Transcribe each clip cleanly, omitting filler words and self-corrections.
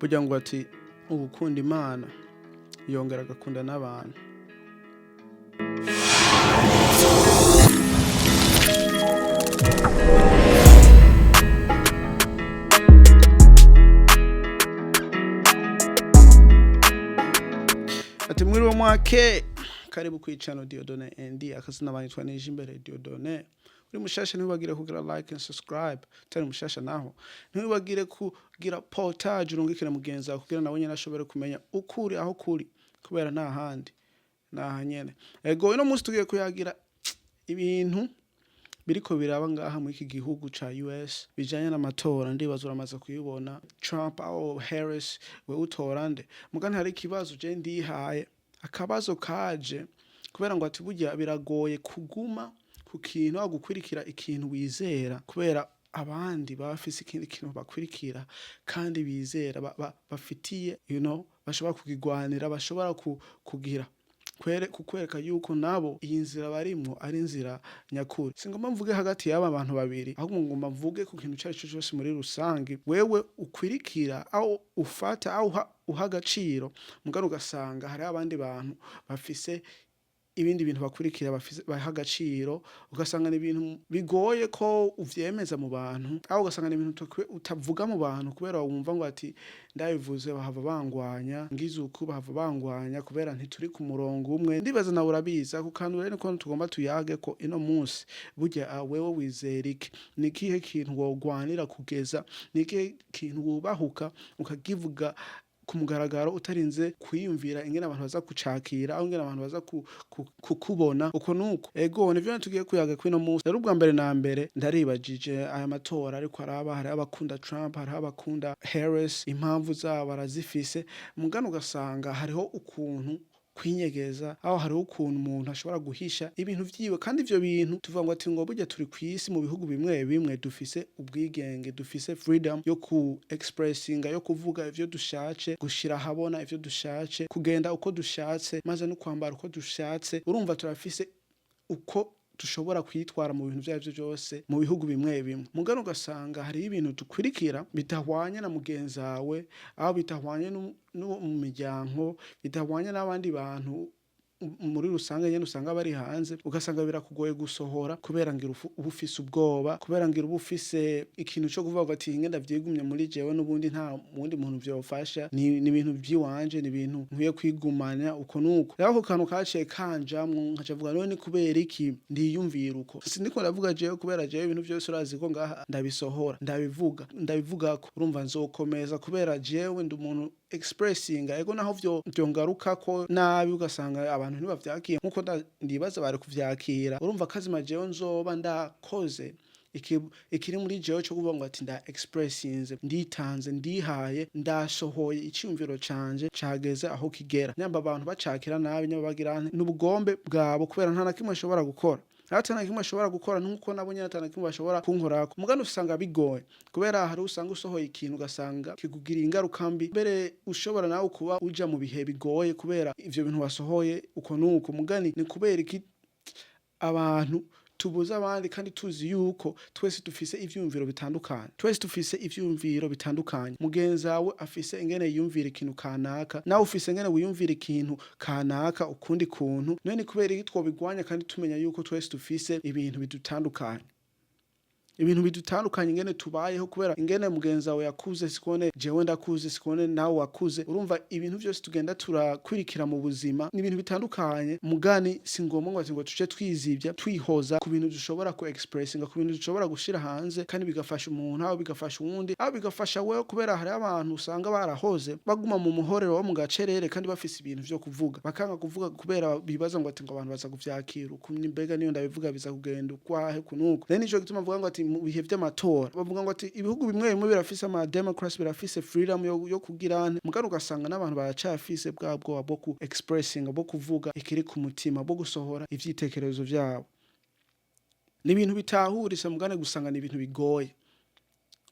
Burya ngo ati uwukunda Imana yongera agakunda n'abantu. Ati mwiriwe mwake, karibu kwicano Dieudonne ND, akazina banitwa Nijimbere Dieudonne. Uri mushasha ntiwibagire kugira like and subscribe, utari mushasha naho ntiwibagire kugira partage, urungikire mugenzi wawe kugira nawe nyene ashobore kumenya ukuri aho kuri, kubera nta handi naha nyene. Ego, uno munsi tugiye kuyagira ibintu biriko biraba ngaha muri iki gihugu ca US bijanye n'amatora. Ndibaza uramaze kuyibona, Trump aho Harris, we utora nde? Muga ntari ikibazo je ndihaye akabazo kaje kubera ngo ati burya biragoye kuguma ku kintu aho gukurikira ikintu wizera, kubera abandi baba bafise ikindi kintu bakurikira kandi bizera bafitiye bashobora kukigwanira, bashobora kugira kukwereka yuko nabo iyi nzira barimwo ari inzira nyakuri. Singomba mvuge hagati y'aba bantu babiri, ahubwo ngomba mvuge ku kintu icari co cose muri rusange wewe ukwirikira, aho ufata, aho uha agaciro, mugabo ugasanga hariho abandi bantu bafise ibindi bintu bakurikira, bafise baha agaciro, ugasanga ni ibintu bigoye ko uvyemeza mu bantu, aho ugasanga ni ibintu utavuga mu bantu kubera wumva ngo ati ndabivuze bahava bangwanya, ngize uku bahava bangwanya, kubera ntituri ku murongo umwe. Ndibaza nawe urabizi ako kantu. Rero niko tugomba tuyage ko ino munsi. Burya wewe wizera iki? Ni ikihe kintu wogwanira kugeza? Ni ikihe kintu wubahuka ukakivuga ku mugaragaro utarinze kwiyumvira ingene abantu baza kucakira, aho ingene abantu baza kukubona uko nuko? Ego, nivyo tugiye kuyaga kwino munsi. Rero ubwa mbere na mbere ndaribajije aya matora ariko araba, hariho abakunda Trump, hariho abakunda Harris, impamvu zabo barazifise, mugano ugasanga hariho ukuntu kwinyegeza, aho hariho ukuntu umuntu ashobora guhisha ibintu vyiwe. Kandi ivyo bintu tuvuga ngo ati ngo burya turi kw'isi, mu bihugu bimwe bimwe dufise ubwigenge, dufise freedom yo ku expressinga, yo kuvuga ivyo dushatse, gushira ahabona ivyo dushatse, kugenda uko dushatse, maze no kwambara uko dushatse. Urumva turafise uko dushobora kwitwara mu bintu ivyo arivyo vyose mu bihugu bimwe bimwe. Mugabo ugasanga hariho ibintu dukwirikira bidahwanye na mugenzi wawe, aho bidahwanye n'uwo mu miryango, bidahwanye n'abandi bantu muri rusange nyene usanga bari hanze, ugasanga birakugoye gusohora kubera ngira uba ufise ubwoba, kubera ngira uba ufise ikintu co kuvuga ati hinge ndavyigumye muri jewe, n'ubundi nta wundi muntu vyofasha, ni ibintu vy'iwanje, ni ibintu nkwiye kwigumana uko nuko. Rero ako kantu kaciye kanjamwo, nkaca mvuga: none ni kubera iki ndiyumvira uko? Sindiko ndavuga jewe, kubera jewe ibintu vyose urazi ko ngaha ndabisohora, ndabivuga, ndabivugako. Urumva nzokomeza kubera jewe ndi umuntu expressinga. Ego, naho vyo vyongarukako nabi, ugasanga abantu ntibavyakiye nkuko ndibaza bari kuvyakira, urumva kazima jewe nzoba ndakoze ikiri muri jewe co kuvuga ngo ati nda expressinze, nditanze, ndihaye, ndasohoye iciyumviro canje cageze aho kigera. Nyamba abantu bacakira nabi, nyamba bagira nte, n'ubugombe bwabo, kubera nta na kimwe nshobora gukora, ata na kimwe ashobora gukora, nuko nabo nyene ata na kimwe bashobora kunkorako. Mugabo usanga bigoye kubera hari usanga usohoye ikintu ugasanga kikugiriye ingaruka mbi, mbere ushobora nawe kuba uja mu bihe bigoye kubera ivyo bintu wasohoye uko nuko. Mugani ni kubera iki abantu tubuza abandi kandi tuzi yuko twese dufise ivyumviro bitandukanye? Twese dufise ivyumviro bitandukanye. Mugenzi wawe afise ingene yiyumvira ikintu kanaka, nawe ufise ingene wiyumvira ikintu kanaka ukundi kuntu. None ni kubera iki twobigwanya kandi tumenya yuko twese dufise ibintu bidutandukanye, ibintu bidutandukanye, ingene tubayeho? Kubera ingene mugenzi wawe yakuze sikone jewe ndakuze, sikone nawe wakuze. Urumva ibintu vyose tugenda turakwirikira mu buzima ni ibintu bitandukanye. Mugani si ngombwa ngo ati ngo tuje twizivya, twihoza ku bintu dushobora ku expressinga, ku bintu dushobora gushira hanze kandi bigafasha umuntu, aho bigafasha uwundi, aho bigafasha wewe. Kubera hariho abantu usanga barahoze baguma mu muhorero wo mu gacerere kandi bafise ibintu vyo kuvuga, bakanga kuvuga kubera bibaza ngo ati ngo abantu baza kuvyakira uku, mbega niyo ndabivuga biza kugenda ukwahe kunuko. Rero nico gituma mvuga ngo ati mu bihe vy'amatora bavuga ngo ati ibihugu bimwe bimwe birafise ama democracy, birafise freedom yo kugira nte, mugabo ugasanga n'abantu baracafise bwa bwoba bwo ku expressinga, bwo kuvuga ikiri ku mutima, bwo gusohora ivyitekerezo vyabo. Ni ibintu bitahuritse, mugane gusanga ni ibintu bigoye.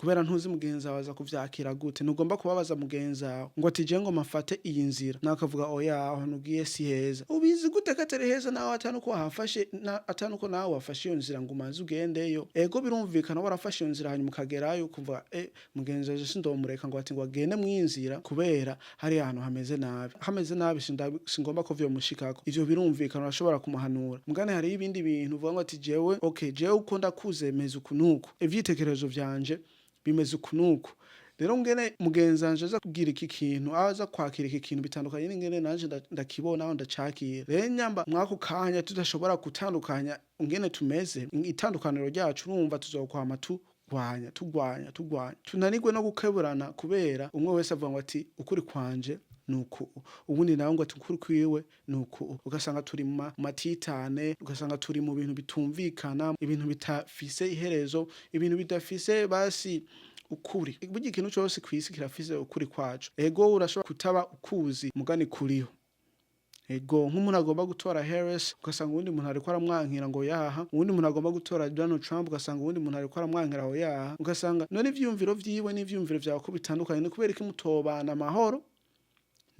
Kubera ntuzi mugenzi wawe aza kuvyakira gute. Ntugomba kubabaza mugenzi wawe ngo ati: "Je ngo mafate iyi nzira," nawe akavuga: "Oya, aho ugiye si heza." Ubizi gute ko atari heza, nawe atari uko wahafashe, atari uko nawe wafashe iyo nzira ngo umanze ugendeyo? Ego, birumvikana, warafashe iyo nzira, hanyuma ukagerayo ukumva: "Mugenzi waje sindomureka ngo ati ngo agende mw'inzira, kubera hari ahantu hameze nabi, hameze nabi, singomba ko vyomushikako." Ivyo birumvikana, urashobora kumuhanura. Mugane hariho ibindi bintu uvuga ngo ati: "Jewe, okay, jewe uko ndakuze meze uku nuku, ivyitekerezo vyanje bimeze uku nuku. Rero ngene mugenzi wanje aza kugira iki kintu, aza kwakira iki kintu, bitandukanye n'ingene nanje ndakibona aho ndacakira." Rero nyamba mwako kanya tudashobora gutandukanya ingene tumeze, itandukaniro ryacu, urumva tuzokwama tugwanya, tugwanya, tugwanya, tunanirwe no gukeburana, kubera umwe wese avuga ngo ati: "Ukuri kwanje nuku," ubundi nawe ngo ati: "Ukuri kwiwe nuku." Ugasanga turi mu matitane, ugasanga turi mu bintu bitumvikana, ibintu bitafise iherezo, ibintu bidafise basi ukuri. Burya ikintu cose kw'isi kirafise ukuri kwaco. Ego, urashobora kutaba ukuzi, mugani kuriho. Ego, nk'umuntu agomba gutora Harris, ugasanga uwundi muntu ariko aramwankira ngo yaha. Uwundi muntu agomba gutora Donald Trump, ugasanga uwundi muntu ariko aramwankira ngo yaha. Ugasanga none ivyiyumviro vyiwe n'ivyiyumviro vyawe ko bitandukanye, ni kubera iki mutobana amahoro?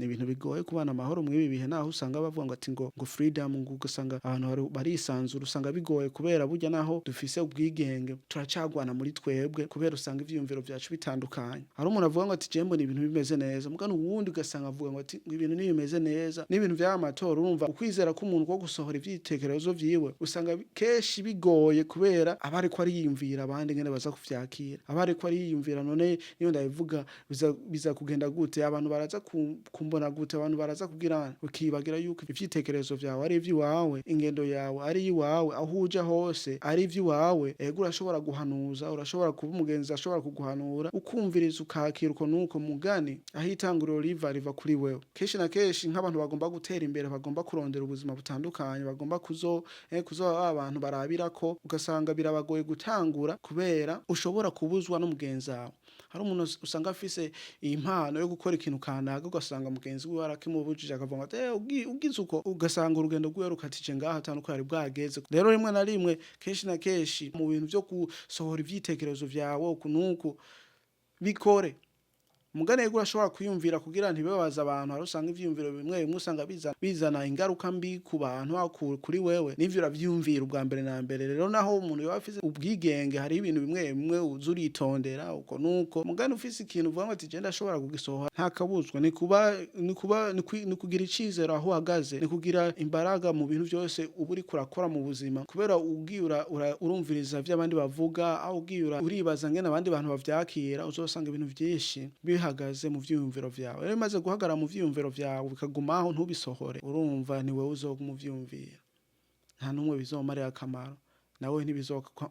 Ni ibintu bigoye kubana amahoro mw'ibi bihe, naho usanga bavuga ngo ati ngo freedom, ngo ugasanga abantu barisanzura. Usanga bigoye, kubera burya naho dufise ubwigenge turacagwana muri twebwe, kubera usanga ivyiyumviro vyacu bitandukanye. Hari umuntu avuga ngo ati: "Je mbona ibintu bimeze neza," mugano uwundi ugasanga avuga ngo ati ngo ibintu ntibimeze neza. N'ibintu vy'aya matora, urumva ukwizera k'umuntu ko gusohora ivyitekerezo vyiwe usanga kenshi bigoye, kubera aba ariko ariyumvira abandi ngene baza kuvyakira, aba ariko ariyumvira: "None niyo ndabivuga biza kugenda gute? Abantu baraza kumbona gute? Abantu baraza kugira?" Ukibagira yuko ivyitekerezo vyawe ari ivy'iwawe, ingendo yawe ari iyiwawe, aho uja hose ari ivy'iwawe. Ego, urashobora guhanuza, urashobora kuba umugenzi ashobora kuguhanura, ukumviriza, ukakira uko nuko. Mugani aho itanguriro riva kuri wewe. Kenshi na kenshi, nk'abantu bagomba gutera imbere, bagomba kurondera ubuzima butandukanye, bagomba kuzoba ba bantu barabirako, ugasanga birabagoye gutangura, kubera ushobora kubuzwa n'umugenzi wawe. Hari umuntu usanga afise impano yo gukora ikintu kanaka, ugasanga mugenzi wiwe arakimubujije, akavuga ngo: "Ugize uko," ugasanga urugendo rwiwe rukatije ngaho atanu uko yari bwageze. Rero rimwe na rimwe, kenshi na kenshi, mu bintu vyo gusohora ivyitekerezo vyawe uku nuku, bikore. Mugane yego, urashobora kwiyumvira kugira ntibibabaze abantu. Hari usanga ivyiyumviro bimwe bimwe usanga bizana ingaruka mbi ku bantu aho kuri wewe, n'ivyo uravyiyumvira ubwa mbere na mbere. Rero naho umuntu yoba afise ubwigenge, hariho ibintu bimwe bimwe uza uritondera uko nuko. Mugane ufise ikintu uvuga ngo ati: "Je ndashobora kugisohora," nta kabuzwa. Ni kuba ni kugira icizero aho uhagaze, ni kugira imbaraga mu bintu vyose uba uriko urakora mu buzima, kubera ugiye urumviriza ivyo abandi bavuga, aho ugiye uribaza ngene abandi bantu bavyakira, uzosanga ibintu vyinshi bihagaze mu vyiyumviro vyawe. Rero bimaze guhagarara mu vyiyumviro vyawe, bikagumaho, ntubisohore, urumva ni wewe uzoguma uvyiyumvira, nta n'umwe bizomarira akamaro, nawe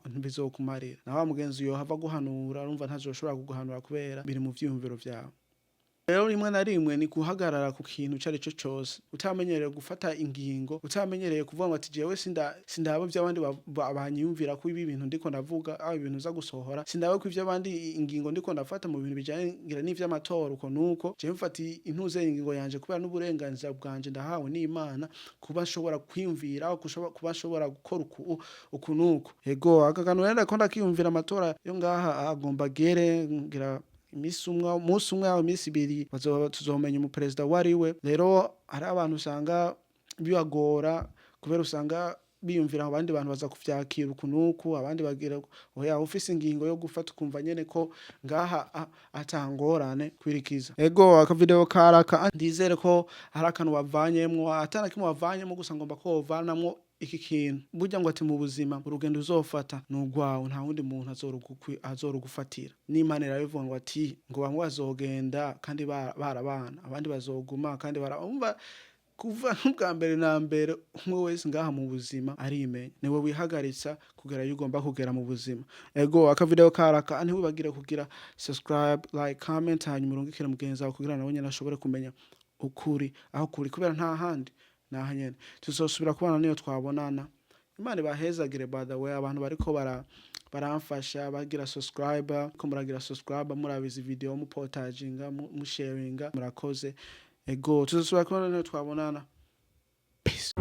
ntibizokumarira, na wa mugenzi yohava aguhanura, urumva ntazoshobora kuguhanura, kubera biri mu vyiyumviro vyawe. Rero rimwe na rimwe ni guhagarara ku kintu ico arico cose. Utamenyereye gufata ingingo, utamenyereye kuvuga ngo ati: "Jewe sindaba ivyo abandi banyiyumvira ko ibi bintu ndiko ndavuga, aho ibintu uza gusohora, sindaba ko ivyo abandi, ingingo ndiko ndafata mu bintu bijanye ngira n'ivy'amatora uko nuko, jewe mfata intuze ingingo yanje, kubera n'uburenganzira bwanje ndahawe n'Imana kuba nshobora kwiyumvira, kuba nshobora gukora uku uku nuko." Ego, aka kantu rero ndako ndakiyumvira. Amatora yo ngaha agomba agere, ngira imisi umwe, umunsi umwe aho imisi 2 tuzomenya umuperezida wariwe. Rero hari abantu usanga bibagora, kubera usanga biyumvira abandi bantu baza kuvyakira uku nuku, abandi bagira oya. Ufise ingingo yo gufata, ukumva nyene ko ngaha atangorane, kwirikiza. Ego, aka video karaka, ndizere ko hari akantu wavanyemwo. Atana kimwe wavanyemwo, gusa ngomba ko wovanamwo iki kintu: burya ngo ati mu buzima urugendo uzofata ni urwawe, nta wundi muntu azorugufatira. N'Imana irabivuga ngo ati ngo bamwe bazogenda kandi barabana, abandi bazoguma kandi umva. Kuva n'ubwa mbere na mbere, umwe wese ngaha mu buzima arimenya, niwe wihagaritsa kugera iyo ugomba kugera mu buzima. Ego, aka video karaka. Ntiwibagire kugira subscribe, like, comment, hanyuma urungikire mugenzi wawe kugira nawe nyene ashobore kumenya ukuri aho kuri, kubera nta handi, naha nyene tuzosubira kubana niyo twabonana. Imana ibahezagire. By the way, abantu bariko baramfasha bagira subscribe, ko muragira subscribe, murabizi video, mupotaginga, musharinga, murakoze. Ego, tuzosubira kubana niyo twabonana. Peace.